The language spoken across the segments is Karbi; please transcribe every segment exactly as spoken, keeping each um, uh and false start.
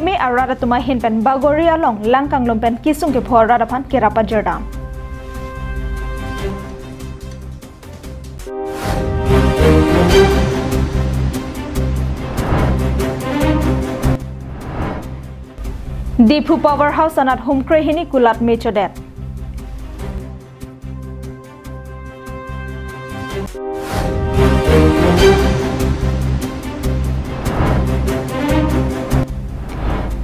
Me arat atum ahin pen Bagori along lang kanglum pen kisung kepho arat aphan kerap ajirdam. Diphu Power House anat humkre hini kulat me chodet.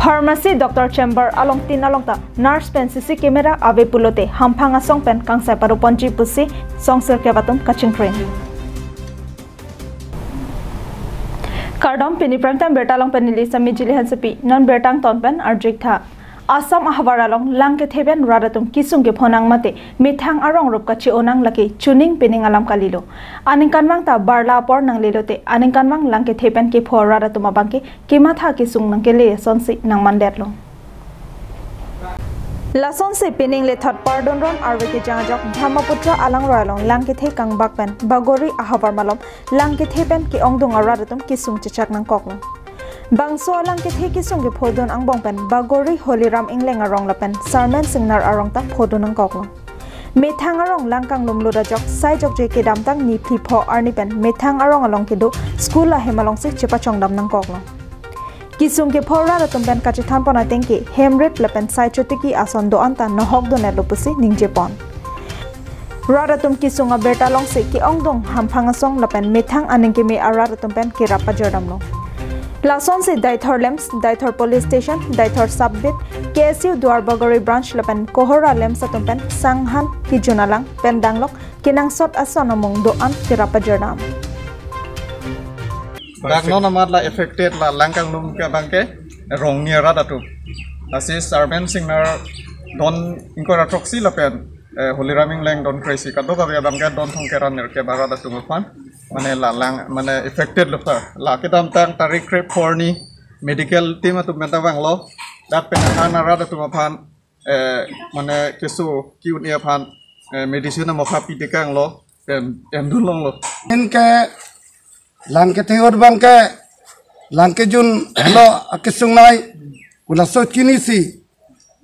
Pharmacy doctor chamber along tin along ta nurse pen C C camera ave pulote hamphang asong pen kangsai pado ponji pusi song sirkep atum kachingkrin. Kardom, pini prime time birta along pen neli Sami Jili Hansepi, non birta angton pen arju-ik tha. Assam ahavar along lang kethe pen rat atum kisung kepho nang mate methang arong rup kache-o nang lake chuning pining alam kalilo. Aningkanvang ta barla apor nanglelo te aningkanvang lang kethe pen kepho rat atum abangke kematha kesung nangkele asonsi nangmandetlo. Lasonsi pining lethot pardon ron arve kejang ajok Brahmaputra alangroi along lang kethe kangbak pen Bagori ahavar malom lang kethe pen ke-ongdung arat atum kisung chechak nangkoklo. Bangso alang kethe kisung kephodun angbong pen Bagori Holiram Ingleng arong lapen Sarmen Singnar arong ta phodun nangkoklo. Methang arong lang kanglum lut ajok sai jokje kedamtang niphli pho arni pen methang arong along kedo school ahem alongsi chepachongdam nangkoklo. Kisung kepho rat atum pen kachethan pon ateng ke hemrit lapen sai chotiki ason do-an ta nohok donetlo pusi ningjepon. Rat atum kisung abirta alongsi ke-ongdung hamphang asong lapen methang aning keme arat atum pen kerap ajirdamlo. Lasonsi Deithor LAMPS, Deithor Police Station, Deithor Sub Beat, K S U Duar Bagori Branch lapen Kohora LAMPS atum pen sanghan kijun alang pen danglok kenangsot ason amung do-an kerap ajirdam. Dak non amat la affected la lang kanglum ke abangke rongni arat atum. Lasi Sarmen Singnar don ingkoi ra throksi lapen, eh, Holiram Ingleng don kre-isi kadokave abangke don thomkre ra nerkep arat atum aphan. Mane la lang, mane affected lo ta. La kedamtang tarik kre-pho arni medical team atum pen ta vanglo. Dak pen ahan arat atum aphan, eh, mane keso ki-un-e aphan, eh, medicine amokha pitekanglo, pen endun longlo. Anke lang kethe ahut abangke lang kejun lo akesung nai, kulaso chinisi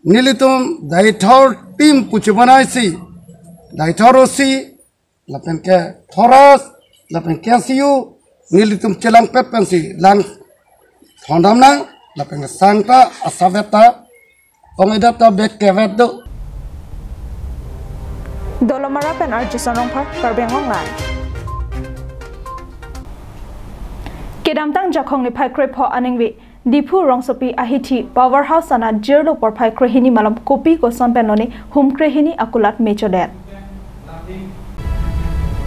nelitum Deithor team puchibonai si, Deithor O C lapen ke Thoras lapen K S U nelitum chelangpet pensi lang thondam nang lapen sang ta asavet ta ong edat ta bet kevet do. Dolomara pen R J Sonrongphar, Karbi Anglong Live. Kedamtang Jakhong niphai kre-pho aningve Diphu rongsopi ahithi Power House anat jirlo porphai krehini malom kopi koson pen lone humkre hini akulat me chodet.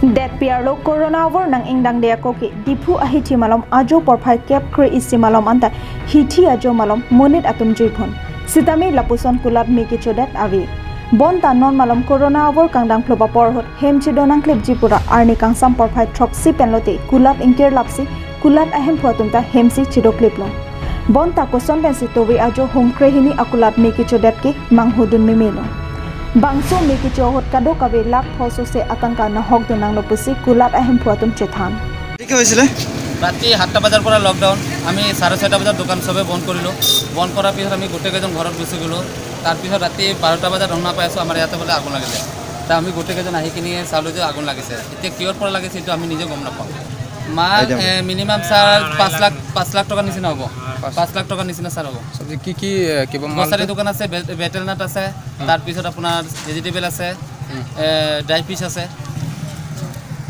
Detpi arlo Corona avur nang ingdangde ako ke Diphu ahithi malom ajo porphai kep kre-isi malom anta hithi ajo malom monit atum juiphun. Sitame lapuson kulat me kechodet ave. Bonta non malom Corona avur kangdang phlop apor ahut hem chedo nangklipji pura arni kangsam porphai throksi pen lote kulat ingkirlapsi kulat ahemphu atum ta hemsi chedokliplo. Bonta koson pensi tove ajo humkre hini akulat me kechodet ke manghudun memelo. Bangso me kecho ahut kadokave lakh pho sose atangka nahok dun nanglo pusi kulat ahemphu atum chethan. কি কি হৈছিলে? ৰাতি সাতটা বজাৰ পৰা লকডাউন। আমি চাৰে ছয়টা বজাত দোকান চবে বন্ধ কৰিলোঁ। বন্ধ কৰাৰ পিছত আমি গোটেইকেইজন ঘৰত গুচি গ'লোঁ। তাৰপিছত ৰাতি বাৰটা বজাত শুনা পাই আছোঁ আমাৰ ইয়াতে বোলে আগুন লাগিলে। তা আমি গোটেইকেইজন আহি কিনি চালোঁ যে আগুন লাগিছে। এতিয়া কিহৰ পৰা লাগিছে এইটো আমি নিজে গম নাপাওঁ। মাল, আইটেম। এ, মিনিমাম ছাৰ পাঁচ লাখ, পাঁচ লাখ টকাৰ নিচিনা হ'ব। পাঁচ লাখ টকাৰ নিচিনা ছাৰ হ'ব। চব্জি কি কি, এ, কিবা মাল গ্ৰচাৰী আছে? দোকান আছে, বে-, বেটেল নাট আছে, হুম। তাৰপিছত আপোনাৰ ভেজিটেবল আছে, হুম। এ, ড্ৰাই ফিছ আছে।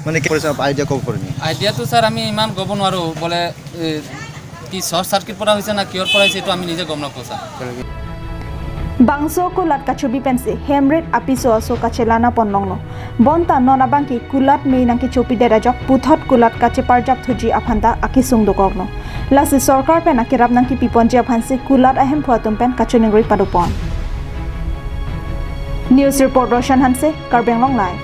মানে কি কৰিছে, আইডিয়া ক'ব পাৰিবি? আইডিয়াটো ছাৰ আমি ইমান ক'ব নোৱাৰোঁ, বোলে, এ, কি চৰ্ট চাৰ্কিট পৰা হৈছে না কিহৰ পৰা হৈছে, এইটো আমি নিজে গম নাপাওঁ sir. Bangso kulat kachobi pensi hemrit apiso aso kachelang pon longlo. Bonta non abangke kulat me nangkechopidet ajok puthot kulat kacheparjap thuji aphanta akesung dokoklo. Lasi sorkar pen akerap nangkepi ponji aphansi kulat ahemphu atum pen kachiningri padopon. News report Roshan Hanse, Karbi Anglong Live.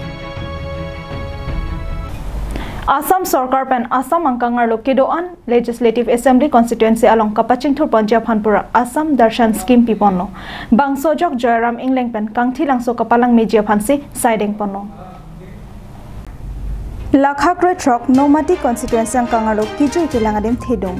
Assam sorkar pen Assam angkang arlo kedo-an Legislative Assembly Constituency along kapachingthur ponji aphan pura Assam Darshan Scheme piponlo. Bangso ajok Joyram Ingleng pen Kangthilangso kapalang meji aphansi saideng ponlo. Lakha krethrok Nomati Constituency angkang arlo kejui kelang adim thedung.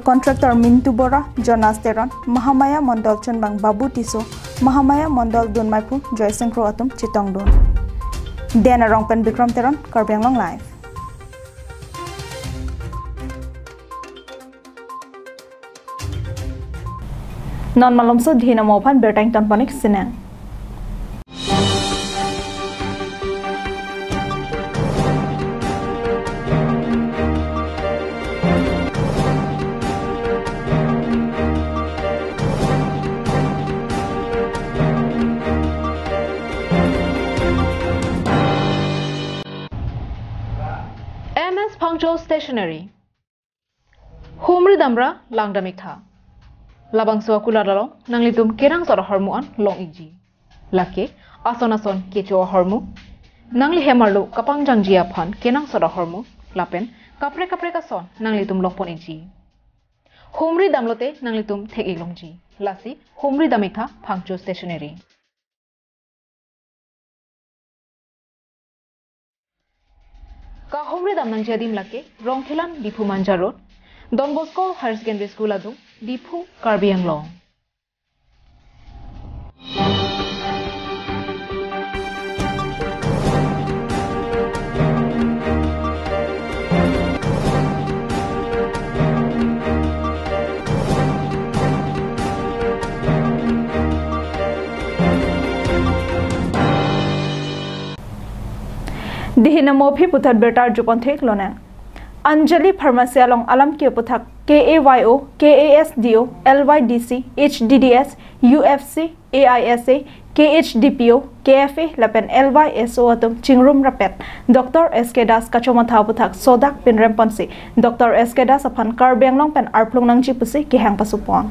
Road contractor Mintu Bora, Jonas Teron, Mahamaya Mondol chunbang Babu Tisso, Mahamaya Mondol dunmaiphu Joysing Kro atum chetongdun. Den Arong pen Bikram Teron, Karbi Anglong Live. Non malomso Dihing Amo aphan birta ingtonpon-ik sinang. M S Phangcho Stationery. Humri damra langdam-iktha. Labangso akulat along nanglitum kenangsot ahormu an long-ikji. Lake ason ason kecho ahormu, nangli hem arlo kapangjangji aphan kenangsot ahormu, lapen kaprek kaprek ason nanglitum longpon-ikji. Humri damlote nanglitum thek-ik longji. Lasi humri dam-iktha Phangcho Stationery. Kahumri dam nangji adim lake Rongkhelan Diphu Manja Road, Don Bosco Higher Secondary School adung, Diphu, Karbi Anglong. Dihing Amo aphi puthot birta arjupon thek lonang. Anjali Pharmacy along alam ke aputhak K A Y O, K A S D O, L Y D C, H D D S, U F C, A I S A, K H D P O, K F A lapen L Y S O atum chingrum rapet Doctor S K Das kachomatha aputhak sodak pinrem ponsi Doctor S K Das aphan Karbi Anglong pen arplung nangji pusi kehang pasupon.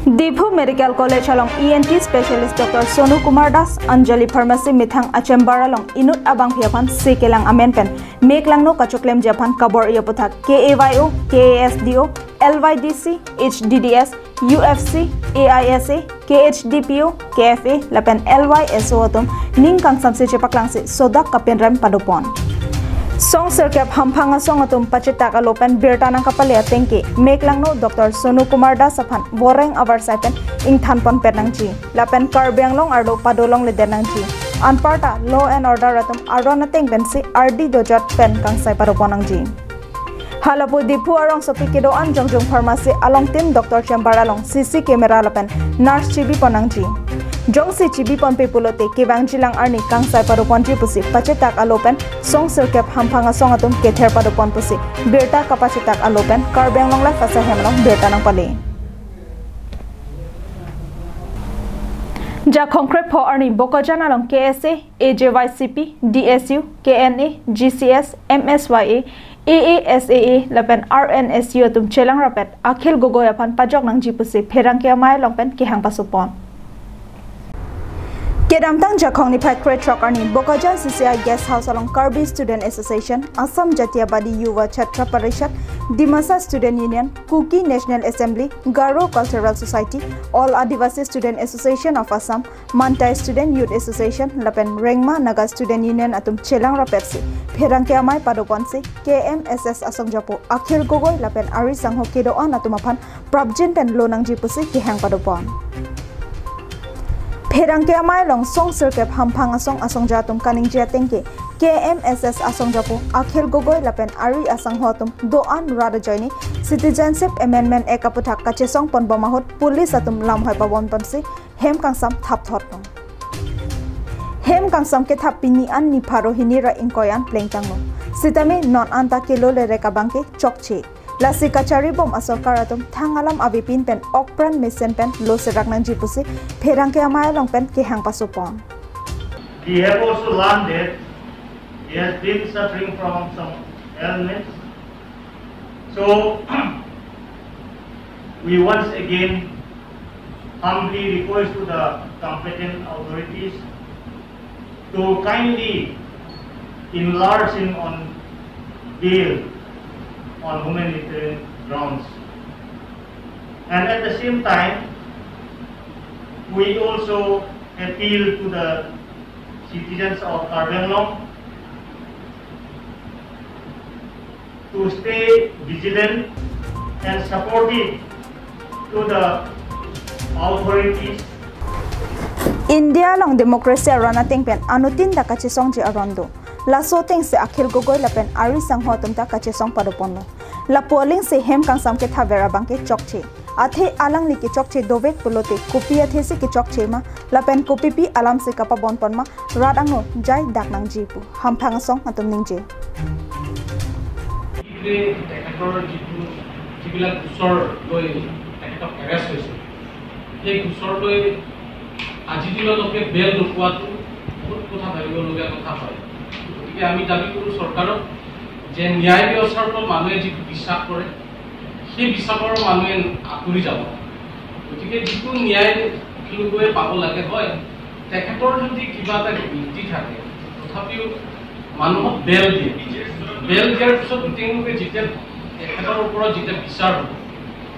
Diphu Medical College along E N T specialist Doctor Sonu Kumar Das, Anjali Pharmacy methang achembar along inut abangpi aphan se kelang amen pen mek langno kachoklemji aphan kabor-i aputhak K A Y O, K A S D O, L Y D C, H D D S, U F C, A I S A, K H D P O, K F A lapen L Y S O atum ning kangsamse chepaklangsi sodak kapinrem padopon. Song sirkep hamphang asong atum pachetak alo pen birta nangkapale ateng ke mek langno Doctor Sonu Kumar Das aphan voreng avarsai pen ingthanpon pet nangji. Lapen Karbi Anglong arlo pado longledet nangji. Anparta law and order atum aron ateng pensi ardi dojot pen kangsai padopon nangji. Halapu Diphu arongsopi kedo-an jongjung pharmacy alongtin doctor chamber along C C camera lapen nurse chibipon nangji. Jongsi chibiponpe pulote kevangjilang arni kangsai padoponji pusi pachetak alo pen song sirkep hamphang asong atum kether padopon pusi birta kapachetak alo pen Karbi Anglong Live asai hem along birta nangpale. Jakhong krepho arni Bokajan along K S A, A J Y C P, D S U, K N A, G C S, M S Y A, A A S A A lapen R N S U atum chelang rapet Akhil Gogoi aphan pajok nangji pusi pherangke amei along pen kehang pasupon. Kedamtang Jakhong niphai krethrok arni Bokajan C C I Guest House along Karbi Student Association, Assam Jatiyabadi Yuva Chhatra Parishad, Dimasa Student Union, Kuki National Assembly, Garo Cultural Society, All Adivasi Student Association of Assam, Mantai Student Youth Association lapen Rengma Naga Student Union atum chelang rapetsi pherangke amei padoponsi K M S S asongjapo Akhil Gogoi lapen ari sangho kedo-an atum aphan prapjin pen lo nangji pusi kehang padopon. Pherangke amei along song sirkep hamphang asong asongja atum kaningje atengke K M S S asongjapo Akhil Gogoi lapen ari asangho atum do-an rat ajoine Citizenship Amendment Act aputhak kachesong ponbom ahut police atum lamhoi pabon ponsi hem kangsam thapthot nung. Hem kangsam kethap pini an niphai hini ra ingkoi an plengtang nung. Sitame non anta kelo lerek abangke chokche. Lasi kacharibom asorkar atum thang alam avepin pen okpran mesen pen lo serak nangji pusi pherangke amei along pen kehang pasopon. We have also learned that he has been suffering from some ailments. So, we once again humbly request to the competent authorities to kindly enlarge him on bail on humanitarian grounds. And at the same time, we also appeal to the citizens of Karbi Anglong to stay vigilant and supportive to the authorities. India along democracy aron ateng pen anuttin ta kachesongji aron do. Laso atengsi Akhil Gogoi lapen ari sangho atum ta kachesong padoponlo. Lapu alingsi hem kangsam kethaver abangke chokche. Athe alangli kechokche dovek pulote kopi athesi kechokche ma lapen kopipi alamsi kapabonpon ma rat angno jai dak nangji pu hamphang asong atum ningje. ইফালে তেখেতৰ যিটো যিবিলাক গোচৰ লৈ তেখেতক এৰেষ্ট হৈছে, সেই গোচৰ লৈ আজিৰ দিনলৈকে বেল নোপোৱাটো বহুত কথা ভাবিবলগীয়া কথা হয়। গতিকে আমি দাবী কৰোঁ চৰকাৰক যে ন্যায় ব্যৱস্থাৰ ওপৰত মানুহে যিটো বিশ্বাস কৰে, সেই বিশ্বাসৰ মানুহে আঁতৰি যাব। গতিকে যিটো ন্যায় অখিল গগৈয়ে পাব লাগে হয়, তেখেতৰ যদি কিবা এটা গিল্টি থাকে, তথাপিও মানুহক বেল দিয়ে। বেল দিয়াৰ পিছত তেওঁলোকে যেতিয়া তেখেতৰ ওপৰত যেতিয়া বিচাৰ হ'ব,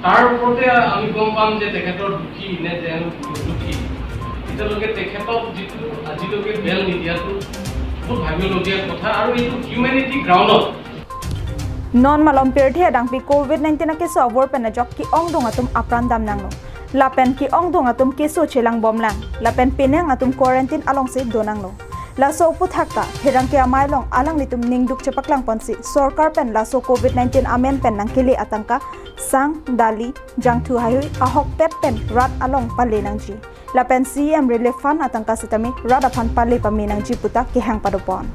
তাৰ ওপৰতে আমি গম পাম যে তেখেতৰ দোষী নে তেওঁ নিৰ্দোষী। এতিয়ালৈকে তেখেতক যিটো আজিলৈকে বেল নিদিয়াটো বহুত ভাবিবলগীয়া কথা আৰু এইটো হিউমেনিটি গ্ৰাউণ্ডত Non malom pirthe adangpi Covid nineteen akeso avur pen ajok ke-ongdung atum apran dam nanglo. Lapen ke-ongdung atum keso chelang bomlang. Lapen penang atum quarantine alongsi do nanglo. Laso aputhak ta pherangke amei along alanglitum ningduk chepaklangponsi sorkar pen laso Covid nineteen amen pen nangkele atangka sang, dali, jangthu haihui ahokpet pen rat along pale nangji. Lapen C M Relief Fund atangka sitame rat aphan pale pame nangji puta kehang padopon.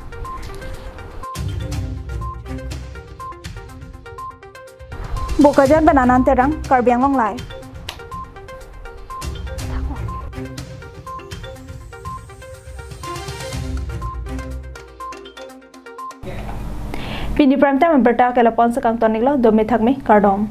Bokajan pen Anand Terang, Karbi Anglong Live. Pini prime time abirta ke lapu-an si kangton-iklo, dome thakme, kardom.